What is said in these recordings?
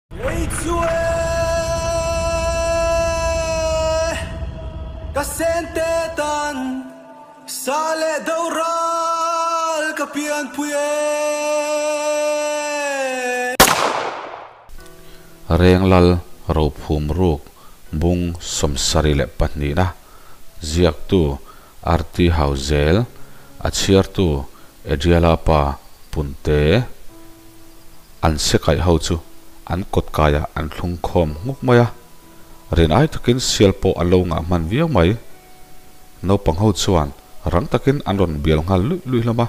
Lei chu e ka sente tan sa leh do ral ka pianpui e. Renglal Rophum Ruk Bung 72-na ziaktu Arti Hauzel, a chhiartu Adriala pa Punte. An se kaih ho chu an kawt kaiah an thlung khawm nghuk mai a, rin ai takin sial pawh a lo ngah hman viau mai. Naupang ho chuan rang takin an rawn bial nghal luih luih hlawm a,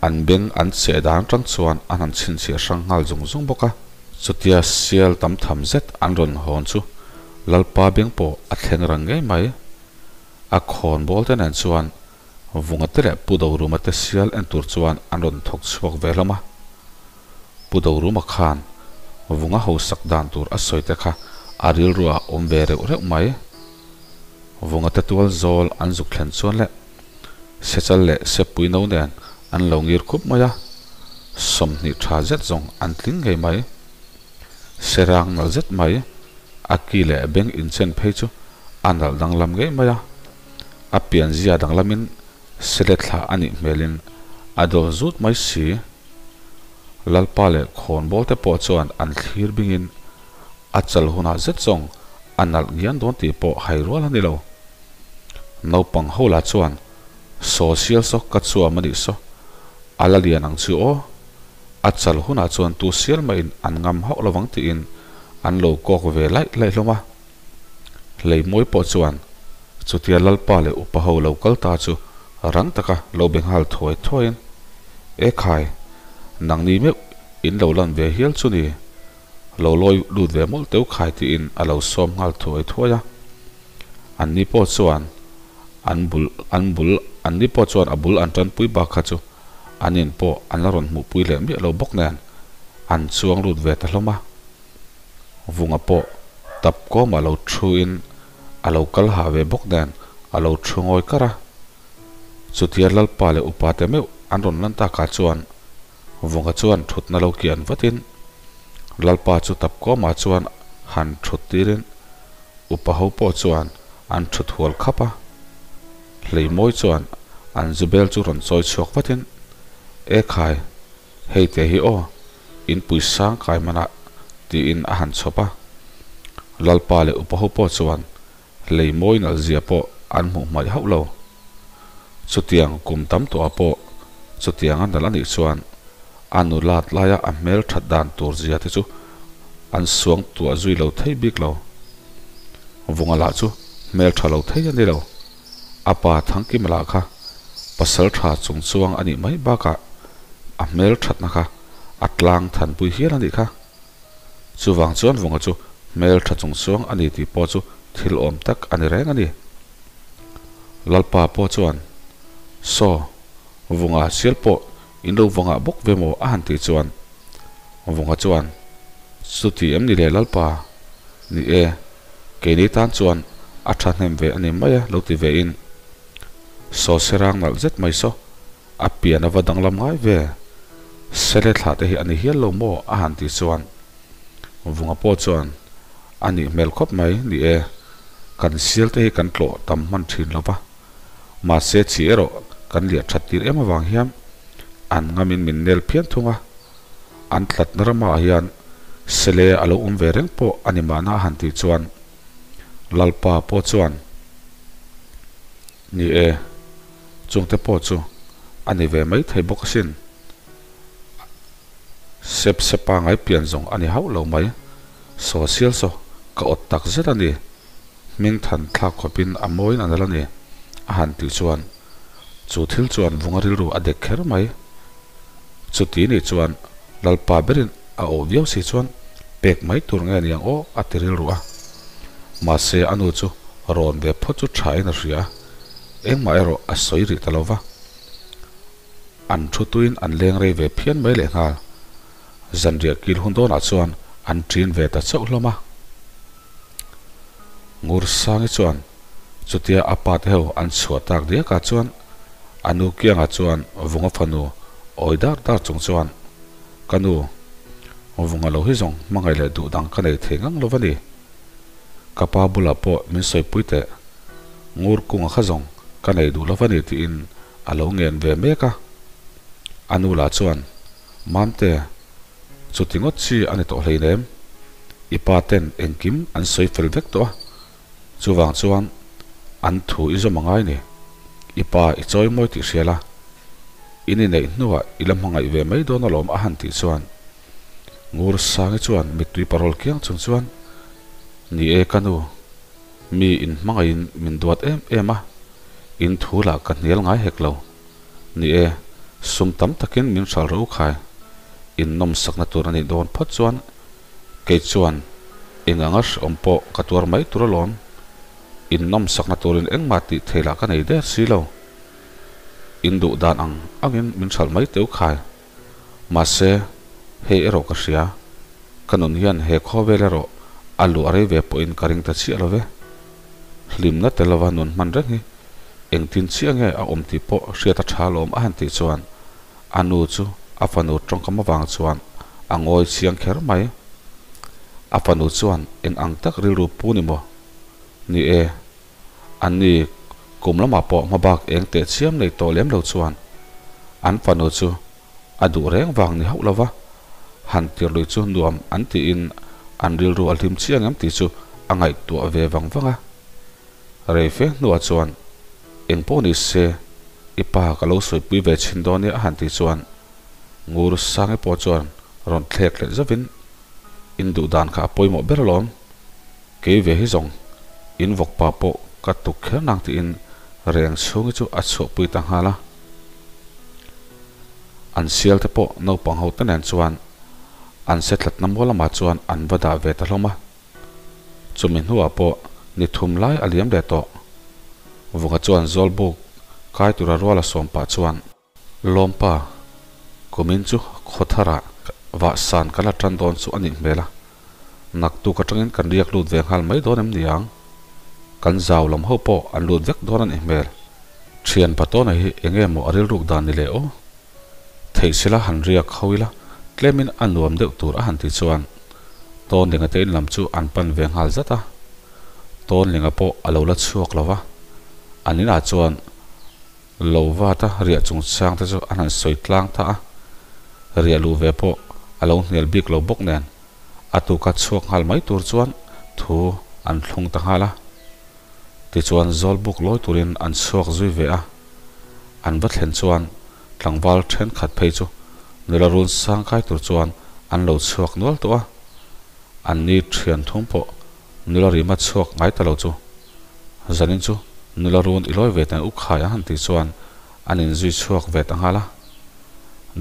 an beng an cheh dan atang chuan an han chhinchhiah hrang nghal zung zung bawk a. Chutia sial tam tham zet an rawn hawn chu Lalpa beng pawh a thleng rang ngei mai. A khawn bawl te nen chuan Vunga te leh Pu Doruma te sial en tur chuan an rawn thawk chhuak ve hlawm a. Pu Doruma khan Vunga hausak dan tur a sawi te kha a rilru ah awm ve reuh reuh mai. Vunga te tual zawl an zuk thlen chuan leh Sechal leh Sepui no nen an lo ngir khup mai a, 20 tha zet zawng an tling ngei mai. Serang nalh zet mai, a ki leh beng inchen phei chu a nalh danglam ngei mai a. A pianzia danglamin sele thla a nih hmelin a dawl zut mai si. Lalpa leh khawnbawl te pawh chuan an thlir bingin a chal hunah zet zawng a nalh ngian dawn tih pawh hai rual a ni lo. Naupang ho lah chuan saw sial saw ka chuam a nih saw, a la lian ang chu aw. A chal hunah chuan tu sial mahin an ngam hauh lovang tiin an lo kawk ve laih laih hlawm a. Leimawi pawh chuan chutia Lalpa leh upa ho lo kal ta chu rang taka lo be nghal thuai thuaiin, E khai, nangni meuh in lo lan ve hial chu ni, lo lawi lut ve mawlh teu khai tiin a lo sawm nghal thuai thuai a. Anni pawh chuan an bul an bul anni pawh chuan a bul an tanpui bak kha chu an in pawh an la rawn hmuhpui leh miah lo bawk nen an chuang lut ve ta hlawm a. Vunga pawh tap kawmah lo thuin a lo kal hah ve bawk nen a lo thu ngawi kar a. Chutia Lalpa leh upa te meuh an rawn lan takah chuan Vunga chuan thutna lo kian vatin Lalpa chu tap kawmah chuan han thut tirin upa ho pawh chuan an thut hual khap a. Hleimawi chuan an zubel chu rawn chawi chhuak vatin, E khai! Hei te hi aw, inpui sang kai manah tiin a han chhawp a. Lalpa leh upa ho pawh chuan lei mawi nalh zia pawh an hmuh hmaih hauh lo. Chutiang kum tam tawhah pawh chutiang a nalh a nih chuan a nulat laia a hmel that dan tur zia te chu an suang tuah zui lo thei bik lo. Vunga lah chu hmel tha lo thei a ni lo. A pa Thangkima lah kha pasal tha chung chuang a nih mai bakah a hmel thatna kha a tlang thanpui hial a nih kha. Chuvang chuan Vunga chu hmel tha chung chuang a ni tih pawh chu thil awm tak a ni reng a ni. Lalpa pawh chuan, Saw, Vunga sial pawh in lo vangah bawk ve maw? a han tih chuan Vunga chuan, Chuti em ni le Lalpa? Ni e. Keini tan chuan a thahnem ve a ni mai a lo ti ve in saw serang nalh zet mai saw a pian a va danglam ngai ve. Sele thlah te hi a ni hial lo maw a han ti chuan Vunga pawh chuan a nih hmel khawp mai ni e, kan sial te hi kan tlawh tam hman thin lo va, mahse chi erawh kan liah that tir em avang hian an ngamin min nel phian thung a. An tlatna ramah hian sele a lo awm ve reng pawh a ni mahna a han tih chuan Lalpa pawh chuan, Ni e, chungte pawh chu a ni ve mai thei bawk asin. Sep sepa ngai pian zawng a ni hauh lo mai. Saw sial saw ka awt tak zet a ni. Hming than thlak khawpin a mawiin a nal a ni, a han tih chuan chu thil chuan vunga rilru a dek kher mai. Chuti nih chuan Lalpa berin a awh viau si chuan pek mai tur nge niang aw a ti rilru a. Mahse a nu chu rawn ve phawt chu tha in a hria a, engmah erawh a sawi rih ta lo va. An thu tuin an leng rei ve phian mai lehnghal. Zanriah kil hun dawnah chuan an ṭin ve ta chauh hlawm a. Ngursangi chuan chutia a pa te ho an chhuah tak diakah chuan a nu kiangah chuan Vunga fanu awi dar dar chung chuan, Ka nu, Vunga lo hi zawng hmangaih leh duh dang ka nei thei ngang lo va ni. Ka pa bulah pawh min sawipui teh. Ngur kunga kha zawng ka nei duh lo va ni tiin a lo ngen ve mek a. A nu lah chuan, Mamte, chuti ngawt chi a ni tawh hleinem. I pa ten engkim an sawi fel vek tawh a. Chuvang chuan an thu i zawm a ngai ni. I pa i chawi mawi tih hria la, in inneih hnuah i la hmangaih ve mai dawn alawm a han tih chuan Ngur Sangi chuan mittui parawl kiang chung chuan, Ni e ka nu, mi in hmangaihin min duat em em a, in thu lah ka hnial ngai hek lo. Ni e, sum tam takin min hral ro khai. In nawmsakna tur a nih dawn phawt chuan Kei chuan, Eng anga hrehawm pawh ka tuar mai tur alawm. In nawmsakna turin engmah tih thei lah ka nei der si lo. In duh dan ang angin min hralh mai teu khai. Mahse, hei erawh ka hria. Ka nun hian he khawvel erawh a luah rei ve pawhin ka ring ta chiah lo ve. Hlimna tel lova nun hman reng hi engtin chiah nge a awm tih pawh hriat a tha alawm a han tih chuan A nu chu a fanu tawngkam avang chuan a ngawi chiang kher mai. A fanu chuan eng ang tak rilru pu ni maw? Ni e, an ni kum lamah pawh hmabak eng teh chiam nei tawh lem lo chuan an fanu chu a duh reng vang ni hauh lova han tirlui chu nuam an tiin an rilru a hlim chiang em tih chu a ngaihtuah ve vang vang a. Rei fe hnuah chuan eng pawh ni se I pa ka lo sawipui ve chhin dawn nia a han tih chuan Ngur Sangi pawh chuan rawn thlek leh zauhin, In duh dan kha a pawimawh ber alawm. Kei ve hi zawng in vawk pa pawh ka tuk kher nang tiin reng chhungi chu a chhuahpui ta nghal a. An sial te pawh naupang ho te nen chuan an se tlatna mual lamah chuan an va dah ve ta hlawm a. Chumi hnuah pawh ni thum lai a liam leh tawh. Vunga chuan Zawlbuk kai tura rual a sawm pah chuan. Lawmpa, kumin chu khawtharah vah san kan la tan dawn chu a nih hmel a, naktuk atangin kan riak lut ve nghal mai dawn em ni ang? Kan zau lam ho pawh an lut vek dawn a nih hmel. Thian Patawna hi eng nge maw a rilruk dan ni leh aw? Theih sila han riak ho ila tlemin a nuam deuh tur a han ti chuan Tawnlinga te in lam chu an pan ve nghal zat a. Tawnlinga pawh a lo la chhuak lo va, an inah chuan lo vat a riah chungchang te chu an han sawi tlang ta a. Riah luh ve pawh a lo hnial bik lo bawk nen a tuka chhuak nghal mai tur chuan thu an thlung ta nghal a. Tichuan Zawlbuk lawi turin an chhuak zui ve a. An va thlen chuan tlangval thenkhat phei chu nula run sang kai tur chuan an lo chhuak nual tawh a, an ni thian thum pawh nula rima chhuak ngai ta lo chu zanin chu nula run i lawi ve teng u khai ang han tih chuan an inzui chhuak ve ta nghal a.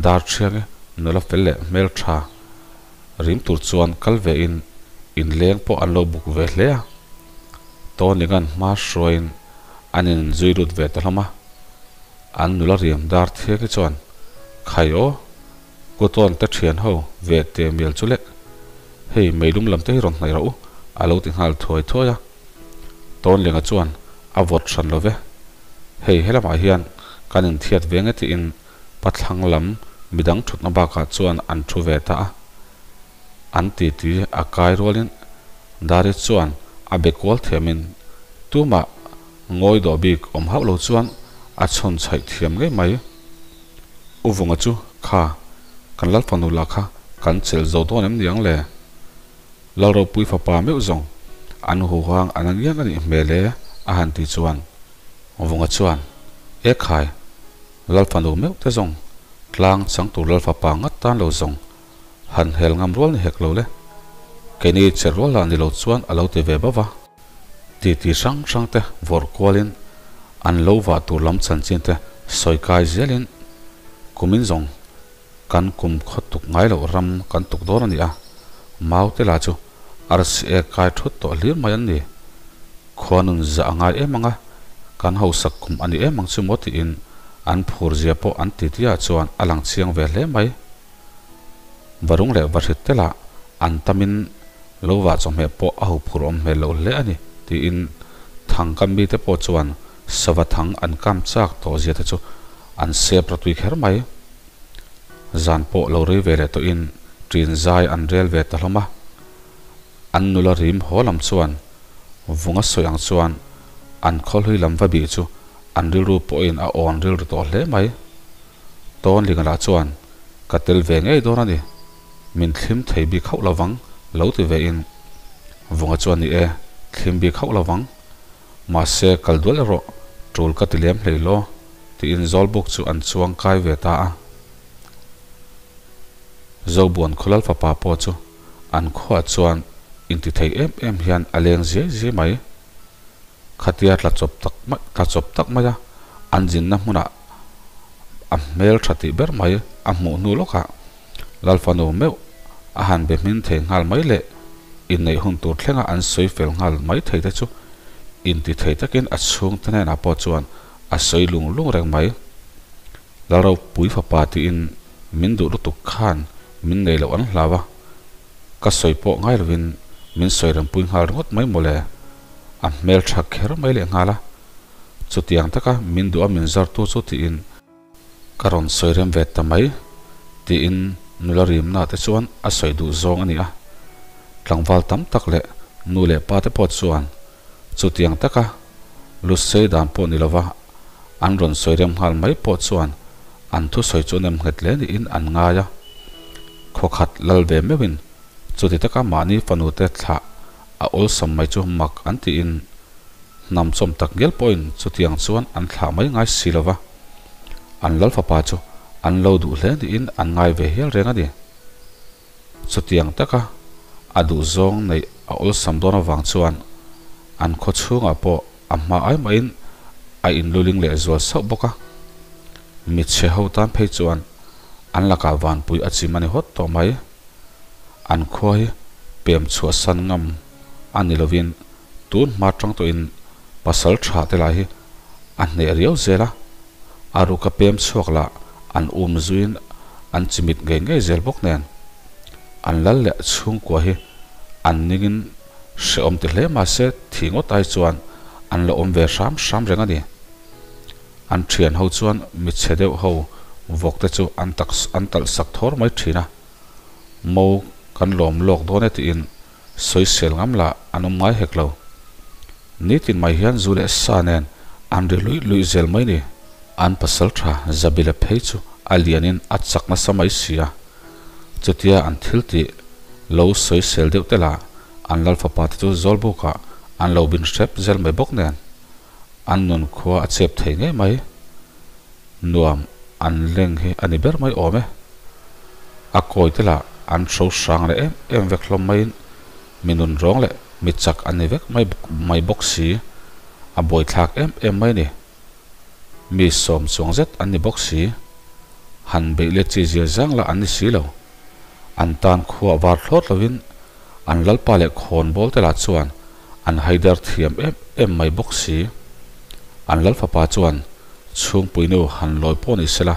Dar thiangi nula fel leh hmeltha rim tur chuan kal ve in inleng pawh an lo buk ve hle a. Tawninga'n hma hruaiin an in zui lut ve ta hlawm a, an nula riam dar thiak hi chuan, Khai aw, Kutawn te thian ho ve te mial chu le, hei meilum lam te hi rawn hnaih rawh u, a lo ti nghal thuai thuai a. Tawnlinga chuan a vawt hran lo ve, hei helamah hian kan inthiat ve nge tiin pathlang lam midang thutna bakah chuan an thu ve ta a. An titi a kai rualin Dari chuan a be kual thiamin tumah ngawi dawh bik awm hauh lo chuan a chhawn chhaih thiam ngei mai. U Vunga chu kha kan Lalfanu lah kha kan chelh zo dawn em niang le? Lalropui fapa meuh zawng an huhang an angiang a nih hmel e a han ti chuan Vunga chuan E khai, Lalfanu meuh te zawng tlang chang tur Lalfapa ngat tan lo zawng Han hel ngam rual ni hek lo le. Keini che rual lah ni lo chuan a lo ti ve bauh va. Titi hrang hrang te vawrh kualin an lo vah tur lam chanchin te sawi kai zelin kumin zawng kan kum khaw tuk ngai loh ram kan tuk dawn a ni a, mau te lah chu RCA kai thut tawh hlir mai an ni. Khua nun zah a ngai em ang a, kan hausak kum a ni em ang chu maw tiin an phur zia pawh an titi ah chuan a lang chiang ve hle mai. Varung leh vahrit te lah an tamin lo vah chawhmeh pawh a huphurh awm hmel loh hle a ni tiin thangkam mite pawh chuan sava thang an kam chak tawh zia te chu an sep ratui kher mai. Zan pawh lo rei ve leh tawhin Ṭin zai an rel ve ta hlawm a. An nula rim haw lam chuan vunga sawi ang chuan an khawhlui lam va bih chu an rilru pawhin a awn rilru tawh hle mai. Tawnlinga lah chuan, Ka tel ve ngei dawn a ni. Min thlim thei bik hauh lovang lo ti ve in. Vunga chuan ni e, thlim bik hauh lovang. Mahse kal dual erawh tul ka ti lem hlei law tiin Zawlbuk chu an chuang kai ve ta a. Zobuan khawlal fapa pawh chu an khuaah chuan inti thei em em hian a leng ziai ziai mai. Khatia tla chawp tak mai tla chawp tak mai a, an zinna hmunah a hmel tha tih ber mai a hmuh hnu lawkah Lalfanu meuh a han be hmin thei nghal mai leh inneih hun tur thlenga an sawi fel nghal mai thei te chu inti thei takin a chhungte hnenah pawh chuan a sawi lung lung reng mai. Lalropui fapa tiin min duh lutuk khan min nei loh an hlau a, ka sawi pawh ngai lovin min sawi rempui nghal ringawt mai mawle, a hmel tha kher mai leh nghal a, chutiang taka min duh a min zartu chu tiin ka rawn sawi rem ve ta mai tiin nula rimna te chuan a sawi duh zawng a ni a, tlangval tam tak leh nu leh pa te pawh chuan chutiang taka lu sei dan pawh ni lova an rawn sawi rem nghal mai pawh chuan an thusawi chu nem nghet hle niin an ngai a. Khawkhat lal ve meuhin chuti taka mahni fanute thlah a awlsam mai chu mak an tiin hnam chawm tak ngial pawhin chutiang chuan an thlah mai ngai si lova, an lal fapa chu an lo duh hle niin an ngai ve hial reng a ni. Chutiang taka a duhzawng neih a awlsam dawn avang chuan an khaw chhungah pawh A hma ai mahin a inluling leh zual sauh bawk a, mitchhe ho tan phei chuan an lakah vanpui a chim a ni hawt tawh mai. An khua hi pem chhuahsan ngam a ni lovin tun hma tang tawhin pasal tha te lai hi a hneh riau zel a, a ruka pem chhuak lah an um zuiin an chimit ngei ngei zel bawk nen an lal leh chhungkua hi an ningin Hrehawm ti hle mahse thi ngawt ai chuan an la awm ve hram hram reng a ni. An thian ho chuan mi chhe deuh ho vawk te chu an tak an talh sak thawr mai thin a. Mo kan lawm lawk dawn e tiin sawisel ngam lah an awm ngai hek lo. Nitin mai hian zu leh sa nen an ri luih luih zel mai ni. An pasal tha Zabila phei chu a lianin a chak nasa mai si a. Chutia an thil tih lo sawisel deuh te lah an lal fapa te chu Zawlbukah an lo bin hrep zel mai bawk nen an nun khua a chep thei ngei mai. Nuam an leng hi a ni ber mai awm e. A kawi te lah an hro hrang leh em em vek hlawm maiin mi nun rawng leh mi chak an ni vek mai mai bawk si. A buaithlak em em mai a ni. Mi sawm chuang zet an ni bawk si. Han beih let chi zia zang lah an ni si lo. An tan khua var thlawt lovin an lalpa leh khawnbawl te lah chuan an haider thiam em em mai bawk si. An lalfapa chuan chhungpuinu han lawi pawh ni sela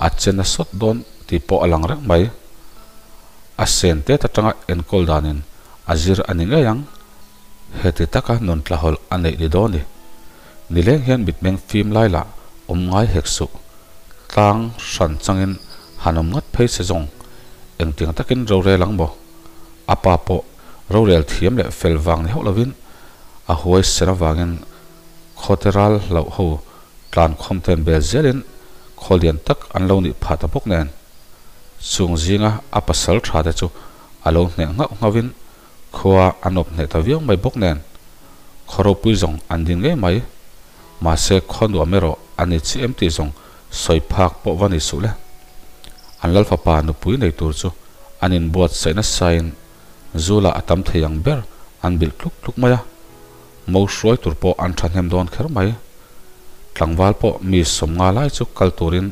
a che na sawt dawn tih pawh a lang reng mai. A sen tet atanga enkawl danin a zir a ni ngei ang. Heti taka nun tlahawlh a neih ni dawn i. Nileng hian mitmeng fim lai lah awm ngai hek suh. Tlang hran changin han awm ngat phei se zawng engtiang takin rorel ang maw? A pa pawh rorel thiam leh fel vang ni hauh lovin a huai sen avangin khawte ral hlauh ho tlan khawm ten bel zelin khaw lian tak an lo nih phah ta bawk nen chung zinga a pasal tha te chu a lo hneh nghauh nghauhin Khua an awp hneh ta viau mai bawk nen, khaw ropui zawng an ding ngei mai. Mahse khaw nuam erawh a ni chi em tih zawng sawi phak pawh va ni suh le. An Lalfapa nupui nei tur chu an inbuatsaih nasain zu lah a tam thei ang ber an bilh tluk tluk mai a. Mo hruai tur pawh an thahnem dawn kher mai. Tlangval pawh mi sawmnga lai chu kal turin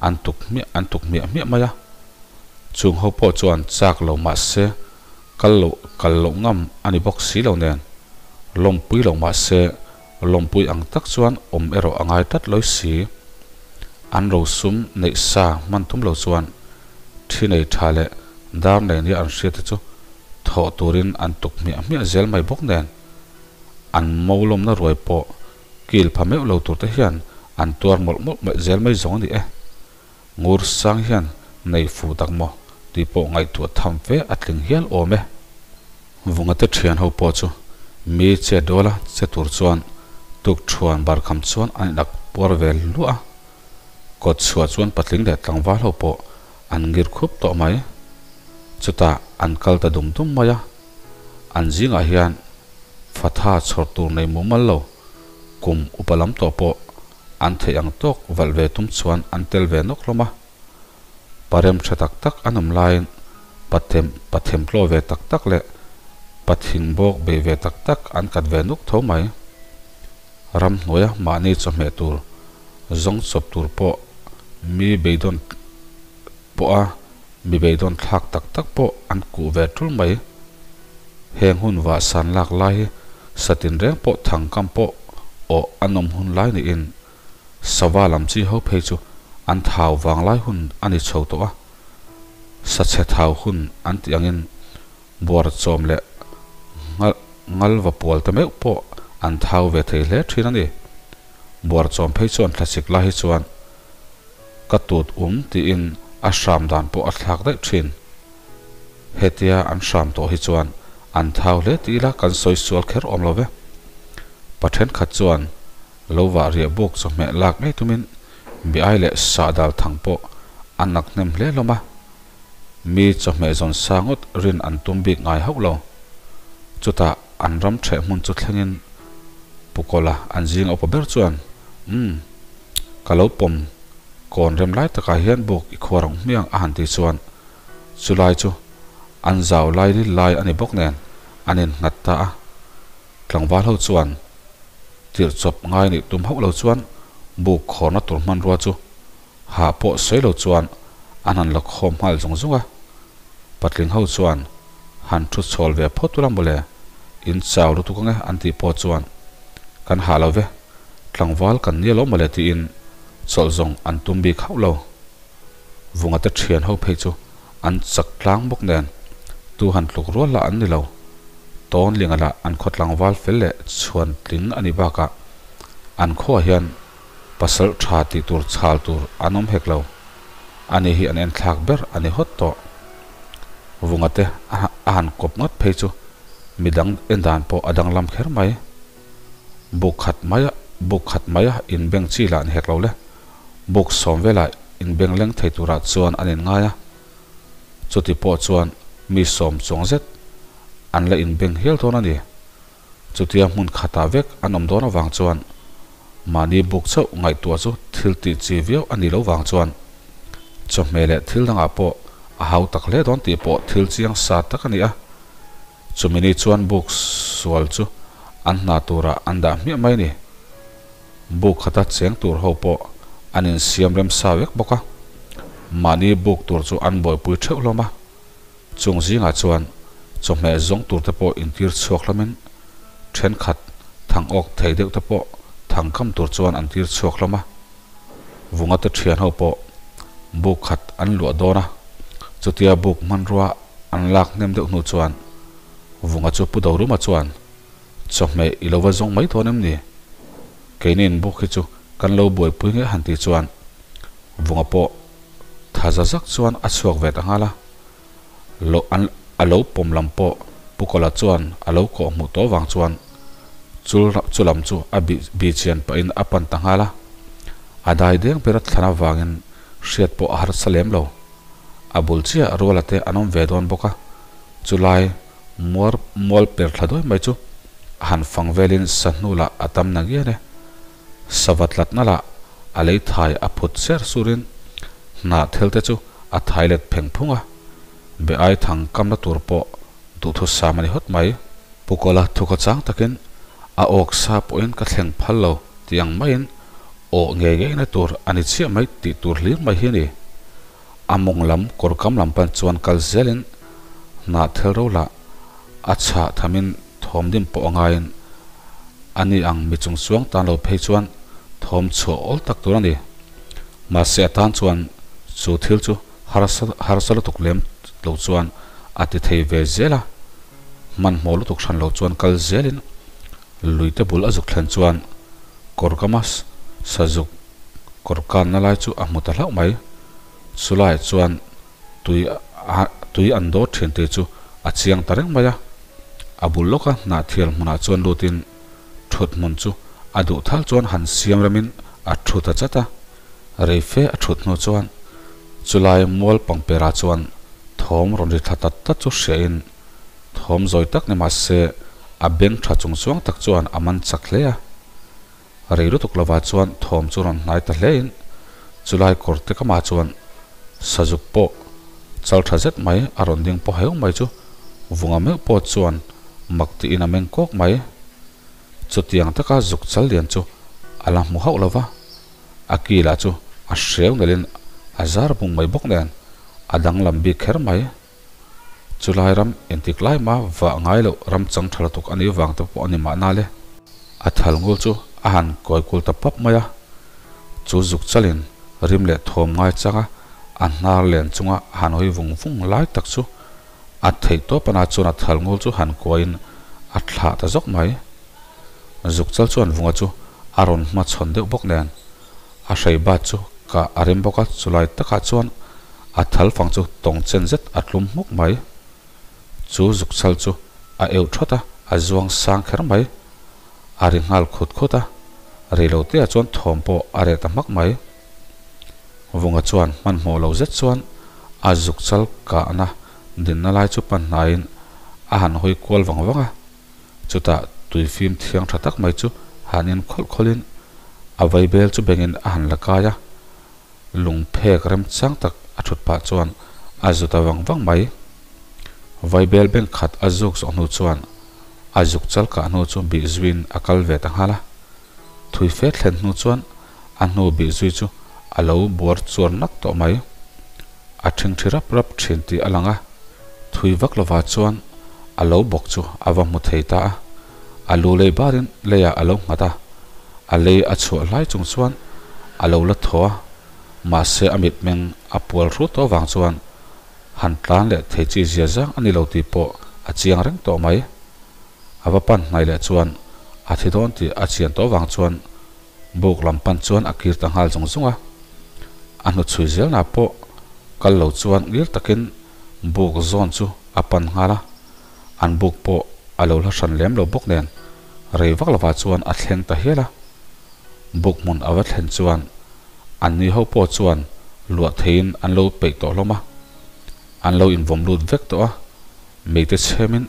an tuk hmiah an tuk hmiah hmiah mai a. Chung ho pawh chuan chak lo mahse Kal loh kal loh ngam a ni bawk si lo nen, lawmpui loh mah se lawmpui ang tak chuan awm erawh a ngai tlat lawi si. An rosum neih sa hman tum lo chuan thi nei tha leh dar nei nia an hriat te chu thawh turin an tuk hmiah hmiah zel mai bawk nen, an mo lawmna ruai pawh kil pha meuh lo tur te hian an tuar mawlh mawlh mai zel mai zawng a ni e. Ngur sang hian nei fu tak maw? Tih pawh ngaihtuah tham fe a tling hial awm e. Vungate thian ho pawh chu mi che dawla che tur chuan tuk thuan bar kham chuan an inak puar ve luah a. Kawt chhuah chuan patling leh tlangval ho pawh an ngir khup tawh mai. Chutah an kal ta dum dum mai a. An zingah hian fatha chhawr tur nei mumal lo kum upa lam tawh pawh an theih ang tawk valh ve tum chuan an tel ve nawk hlawm a. Parem tha tak tak an awm laiin pathem pathem tlaw ve tak tak leh pathing bawk bei ve tak tak an kat ve nuk tho mai. Ramhnuaia mahni chawhmeh tur zawng chawp tur pawh mi beidawn pawha mi beidawn thlak tak tak pawh an kuh ve tul mai. Heng hun vah san lak lai hi satin reng pawh thangkam pawh awh an awm hun lai niin Sava lam chi ho phei chu an thau vang lai hun a ni chho tawh a, sachhe thau hun an tih angin buar chawm leh ngal va pual te meuh pawh an thau ve thei hle thin a ni. Buar chawm phei chuan thlasik lai hi chuan ka tut um tiin a hram dan pawh a thlak daih thin. Hetia an hram tawh hi chuan an thau hle ti ila kan sawi sual kher awm lo ve. Pa thenkhat chuan Lo vah riah buk chawhmeh lak ngei tumin mi ai leh sah dal thang pawh an nak hnem hle hlawm a. Mi chawhmeh zawn sa ngawt rin an tum bik ngai hauh lo. Chutah an ram ṭheh hmun chu thlengin Pukawla an zing a upa ber chuan, Umm, ka lo pawm kawn rem lai takah hian buk i khuar ang hmiang a han ti chuan chulai chu an zau lai lil lai a ni bawk nen an innghat ta a. Tlangval ho chuan tirh chawp ngai nih tum hauh lo chuan buk khawrna tur hmanrua chu hah pawh sawi lo chuan an han la khawm nghal zung zung a. Patling ho chuan han thu chhawl ve phawt ula mawle, in chau lutuk ange an tih pawh chuan kan hah lo ve, tlangval kan nia lo mawle tiin chawlh zawng an tum bik hauh lo. Vungate thian ho phei chu an chak tlang bawk nen tu han tluk rual lah an ni lo. Tawnlinga lah an khaw tlangval fel leh chhuan tling a nih bakah an khuaah hian pasal tha tih tur chhal tur an awm hek lo. Ani hi an enthlak ber a ni hawt tawh. Vunga te a han kawp ngawt phei chu midang en dan pawh a danglam kher mai. Buk khat maia buk khat maia inbeng chi lah ni hek lo le. Buk sawm velah inbeng leng thei turah chuan an inngai a. Chuti pawh chuan mi sawm chuang zet an la inbeng hial dawn a ni. Chutia hmun khatah vek an awm dawn avang chuan mahni buk chauh ngaihtuah chu thil tih chi viau a nih loh vang chuan chawhmeh leh thil dangah pawh a hau tak hle dawn tih pawh thil chiang sa tak a ni a. Chumi ni chuan buk sual chu an hna turah an dah hmiah mai a ni. Buk khata cheng tur ho pawh an insiam rem sa vek bawk a, mahni buk tur chu an buaipui theuh hlawm a. Chung zingah chuan chawhmeh zawng tur te pawh intir chhuak hlawmin thenkhat thang awk thei deuh te pawh thang kam tur chuan an tir chhuak hlawm a. Vunga te thian ho pawh buk khat an luah dawn a, chutia buk hmanrua an lak hnem deuh hnu chuan Vunga chu Pu Doruma chuan Chawhmeh i lo va zawng mai dawn em ni? Keini buk hi chu kan lo buaipui nge han tih chuan Vunga pawh tha za zak chuan a chhuak ve ta nghal a. Lo an a lo pawm lam pawh Pu Kawla chuan a lo kawh hmuh tawh vang chuan chul chu lam chu a bih bih chian pahin a pan ta nghal a. A dai deng ber a thlan avangin hriat pawh a harsa lem lo. A bul chiah ruala te an awm ve dawn bawk a, chulai Muar mual per thla duai mai chu a han fang velin sahnu lah a tam na ngian e. Sava tlatna lah a lei thai a phut ser surin hnah thil te chu a thai let pheng phung a. Be ai thang kamna tur pawh duhthusam a ni hawt mai. Pukawla thuka chang takin a awk sa pawhin ka thleng phal lo tih ang maiin awh ngei ngeina tur a ni chiah mai tih tur hlir mai hi a ni. A mawng lam kawr kam lam pan chuan kal zelin hnah thel ro lah a chhah thamin thawm dim pawh a ngaiin a ni ang mi chung chuang tan lo phei chuan thawm chhuah awl tak tur a ni. Mahse a tan chuan chu thil chu harsa harsa lutuk lem lo chuan a ti thei ve zel a, hmanhmawh lutuk hran lo chuan kal zelin luite bul a zuk thlen chuan kawr kama sazuk Kawr kanna lai chu a hmu ta hlauh mai. Chulaiah chuan tui tui an dawr thin tih chu a chiang ta reng mai a. A bul lawka hnahthial hmunah chuan lutin thut hmun chu a duh thal chuan han siam remin a thu ta chat a. Rei fe a thut hnu chuan chulai mual pangperah chuan thawm rawn ri thla tat tat chu hriain thawm zawi tak ni mah se a beng tha chung chuang tak chuan a man chak hle a. Rei lutuk lovah chuan thawm chu rawn hnai ta hlein chulai kawr te kamah chuan sazuk pawh chal tha zet mai a rawn ding pawh heu mai chu vunga meuh pawh chuan mak tiin a meng kawk mai. Chutiang taka zuk chal lian chu a la hmu hauh lova, a ki lah chu a hreu nalhin a zar bung mai bawk nen a danglam bik kher mai. Chulai ram entik lai mah vah ngai loh ram chang tha lutuk a nih vang te pawh a ni mahna le. A thal ngul chu a han kawi kul ta pap mai a, chu zuk chalin rim leh thawm ngai changa a hnar len chunga a han hawi vung vung lai tak chu a theih tawp ana chuan a thal ngul chu han kuain a thlah ta zawk mai. Zuk chal chuan vunga chu a rawn hmachhawn deuh bawk nen a hrei bat chu kah a rem bawk a, chulai takah chuan a thal fang chu tawng chen zet a tlum hmuk mai. Chu zuk chal chu a euh thawt a, a zuang sang kher mai. A ri nghal khut khut a, rei lo teah chuan thawm pawh a reh ta hmak mai. Vunga chuan hmanhmawh lo zet chuan a zuk chal kahna dinna lai chu pan hnaiin a han hawi kual vang vang a. Chutah tui fim thiang tha tak mai chu han in khawlh khawlhin a vaibel chu bengin a han la kai a, lung phek remchang tak a thut pah chuan a zu ta vang vang mai. Vaibel beng khat a zuk zawh hnu chuan a zuk chal kah hnu chu bih zuiin a kal ve ta nghal a. Thui fe thlen hnu chuan a hnu bih zui chu a lo buar chuar nak tawh mai. A thingthi rap rap thin tih a lang a, thui vak lovah chuan a lo bawk chu a va hmu thei ta a. A lu lei barin leiah a lo nghat a, a lei a chhuah hlai chung chuan a lo la thaw a, mahse a mitmeng a pual hrut tawh vang chuan han tlan leh thei chi zia zang a ni lo tih pawh a chiang reng tawh mai. A va pan hnai leh chuan a thi dawn tih a chian tawh vang chuan Buk lam pan chuan a kir ta nghal zung zung a, a hnuchhui zelna pawh kal lo chuan ngil takin buk zawn chu a pan nghal a, an buk pawh a lo hla hran lem lo bawk nen rei vak lovah chuan a thleng ta hial a. Buk hmun a va thlen chuan an ni ho pawh chuan luah theiin an lo peih tawh hlawm a, an lo invawm lut vek tawh a, meite chhemin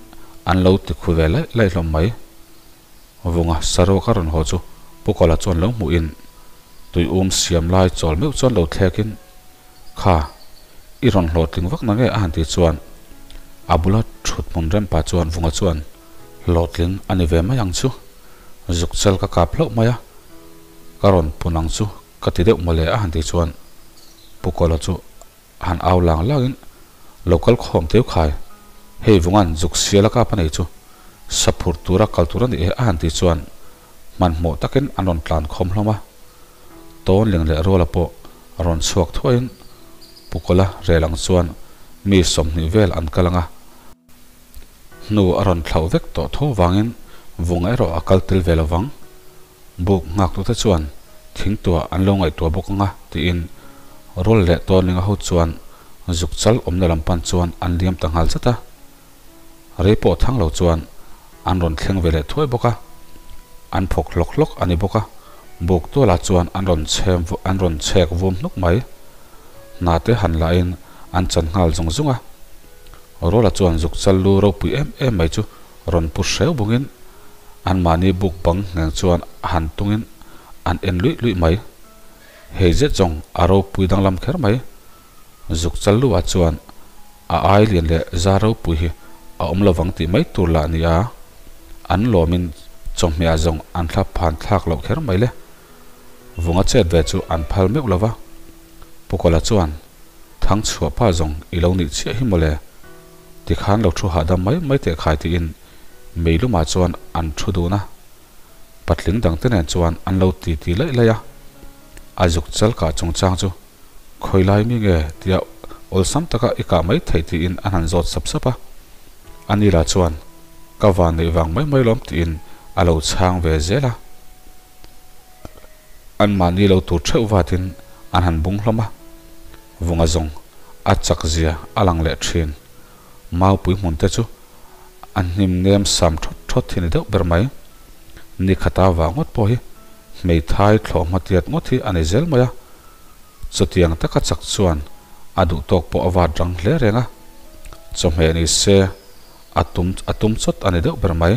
an lo tikhu ve laih laih hlawm mai. Vunga saruak a rawn haw chu Pu Kawla chuan lo hmuhin tuium siam lai chawl meuh chuan lo thlekin, Kha, i rawn hlawhtling vak na nge? a han ti chuan a bula thut hmun rem pah chuan Vunga chuan, Hlawhtling a ni ve mai ang chu, zuk chal ka kap hlauh mai a, ka rawn pun ang chu ka ti deuh mawle a han ti chuan Pu Kawla chu Han au lang langin lo kal khawm teu khai, hei vungan zuk sial a kap a nei chu saphurh tura kal tur a nih he a han tih chuan hmanhmawh takin an rawn tlan khawm hlawm a. Tawn ling leh ruala pawh rawn chhuak thuaiin Pukawla rel ang chuan mi 20 vel an kal ang a, hnu a rawn thlauh vek tawh tho vangin vunga erawh a kal tel ve lo vang. Buk nghaktute chuan thingtuah an lo ngaihtuah bawk ang a tiin Rual leh Tawnlinga ho chuan zuk chal awmna lam pan chuan an liam ta nghal zat a. Rei pawh thang lo chuan an rawn thleng ve leh thuai bawk a, an phawk hlawk hlawk a ni bawk a, buk tualah chuan an rawn chhem an rawn chhek vum hnuk mai. Hna te han lahin an chan nghal zung zung a. Ruala chuan zuk chal lu ropui em em mai chu rawn pu hreu bungin anmahni buk bang ngheng chuan a han tungin an en luih luih mai. Hei zet zawng a ropui danglam kher mai. Zuk chal luah chuan a ai lian leh za ropui hi a awm lovang tih mai tur lah ni a, an lawmin chawhmehah zawng an thla phan thlak loh kher mai le. Vunga chet ve chu an phal meuh lova. Pukawla chuan Thangchhuah pa zawng i lo nih chiah hi mawle. Tikhan lo thu hahdam mai mai teh khai tiin mei lumah chuan an thu dun a, patling dangte nen chuan an lo ti ti laih laih a. A zuk chal kah chungchang chu khawi lai mi nge tia awlsam taka i kah mai theih tiin an han zawt sap sap a. Ani lah chuan ka van neih vang mai mai lawm tiin a lo chhang ve zel a. Anmahni lo tur theuh vatin an han bung hlawm a, vunga zawng. a chak zia a lang leh thin. Maupui hmun te chu a hnim nem sam thawt thawt hi ni deuh ber mai. Ni khata vang ngawt pawh hi hmeithai thlawh hmatiat ngawt hi a ni zel mai a. Chutiang taka chak chuan a duh tawk pawh a vat rang hle reng a. Chawhmeh ni se a tum a tum chawt a ni deuh ber mai.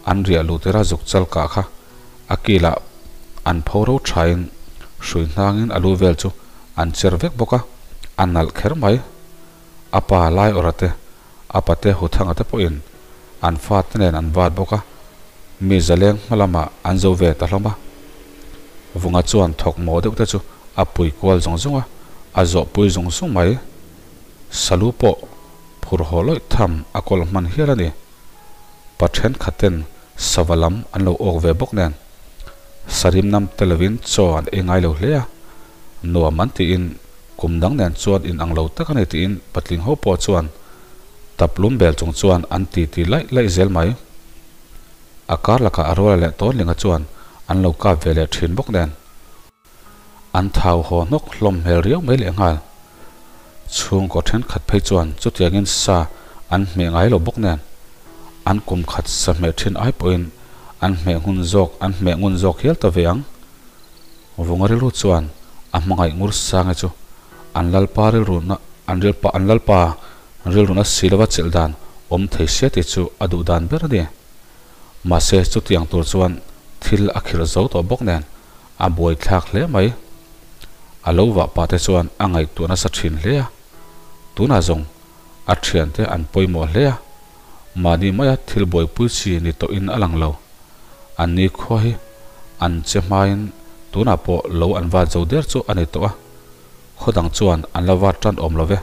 An riah luh tira zuk chal kah kha a kilah an pho ro thain hrui hnangin a lu vel chu an cher vek bawk a, a nalh kher mai. A pa lai awrh te, a pate Huthanga te pawhin an fate nen an vat bawk a, mi zaleng hma lamah an zo ve ta hlawm a. Vunga chuan thawk maw deuh te chu a pui kual zawng zawng a, a zawh pui zung zung mai. Salu pawh phur haw lawih tham a kawl hman hial a ni. Pa thenkhat ten sava lam an lo awk ve bawk nen sarim nam te lovin chaw an ei ngai lo hle a, nuam an tiin kum dang nen chuan in ang lo tak a ni tiin patling ho pawh chuan tap lum bel chung chuan an ti ti laih laih zel mai. A kar lakah a ruala leh Tawnlinga chuan an lo kap ve leh thin bawk nen. An thau haw hnawk hlawm hmel riau mai leh nghal. Chhungkaw thenkhat phei chuan chutiangin sa an hmeh ngai lo bawk nen, an kum khat sa hmeh thin ai pawhin an hmeh ngun zawk an hmeh ngun zawk hial ta ve ang. Vunga rilru chuan a hmangaih ngur sange chu an lalpa rilru na an rilpa an lalpa rilru na si lova chelh dan awm thei sia tih chu a duh dan ber a ni. Mahse chutiang tur chuan thil a khirh zo tawh bawk nen A buaithlak hle mai. A lo vah pah te chuan a ngaihtuah nasa thin hle a. Tunah zawng a thiante an pawimawh hle a. Mahni maia thil buaipui chi ni tawhin a lang lo. An ni khua hi an che hmain tunah pawh lo an vat zo der chu a ni tawh a. Khaw dang chuan an la vat tan awm lo ve.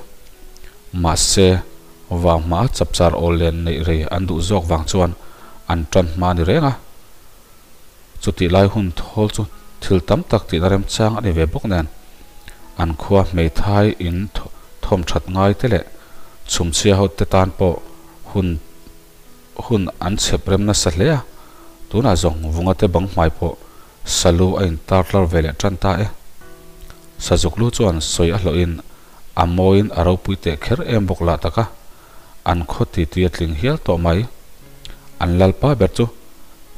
Mahse, vang hmaa chapchar awl len neih rei an duh zawk vang chuan an tan hma ni reng a. Chutih lai hun thawl chu thil tam tak tihna remchang a ni ve bawk nen, an khua hmeithai in thawm that ngai te leh chhumchhia ho te tan pawh hun hun an chhep rem nasa hle a, tunah zawng vunga te bang hmai pawh salu a in tar tlar ve leh tan ta e. Sazuk lu chuan sawi a hlawhin a mawiin a ropui teh kher em bawk lah tak a. An khaw titi a tling hial tawh mai. An lalpa ber chu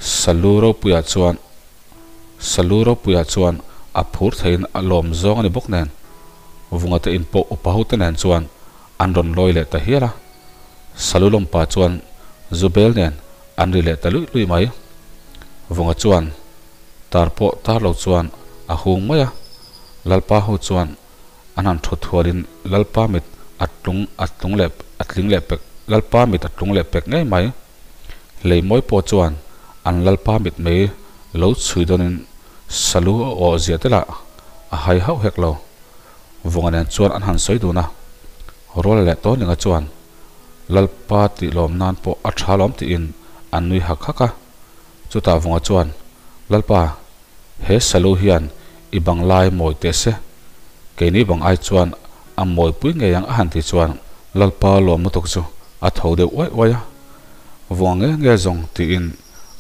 Salu Ropuia chuan Salu Ropuia chuan a phur theiin a lawm zawng a ni bawk nen, Vungate in pawh upa hote nen chuan an rawn lawi leh ta hial a. Salu lawmpa chuan Zubel nen an ri leh ta luih luih mai. Vunga chuan tar pawh tar lo chuan a hung mai a, lalpa ho chuan An han thut hualin Lalpa mit a tlung a tlung leh a tling leh pek Lalpa mit a tlung leh pek ngei mai. Leimawi pawh chuan an Lalpa mit mei lo chhui dawnin salu a awh ziah te lah a hai hauh hek lo. Vunga nen chuan an han sawi dun a, Ruala leh Tawnlinga chuan Lalpa tih lawm nan pawh a tha lawm tiin an nui hak hak a. Chutah Vunga chuan Lalpa He salu hian i bang lai mawi teh se, keini bang ai chuan a mawipui ngei ang a han ti chuan Lalpa lawm lutuk chu a tho deuh uaih uaih a, vunga nge nge zawng tiin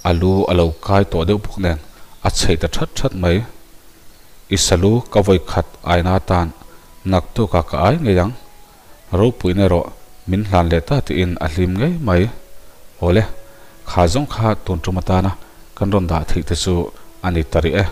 a lu a lo kai tawh deuh bawk nen a chheih ta that that mai. I salu ka vawi khat aina atan naktukah ka ai ngei ang, Ropuiin erawh min hlan leh ta tiin a hlim ngei mai. Awle, kha zawng kha tun tum atana kan rawn dah theih te chu a ni ta rih e.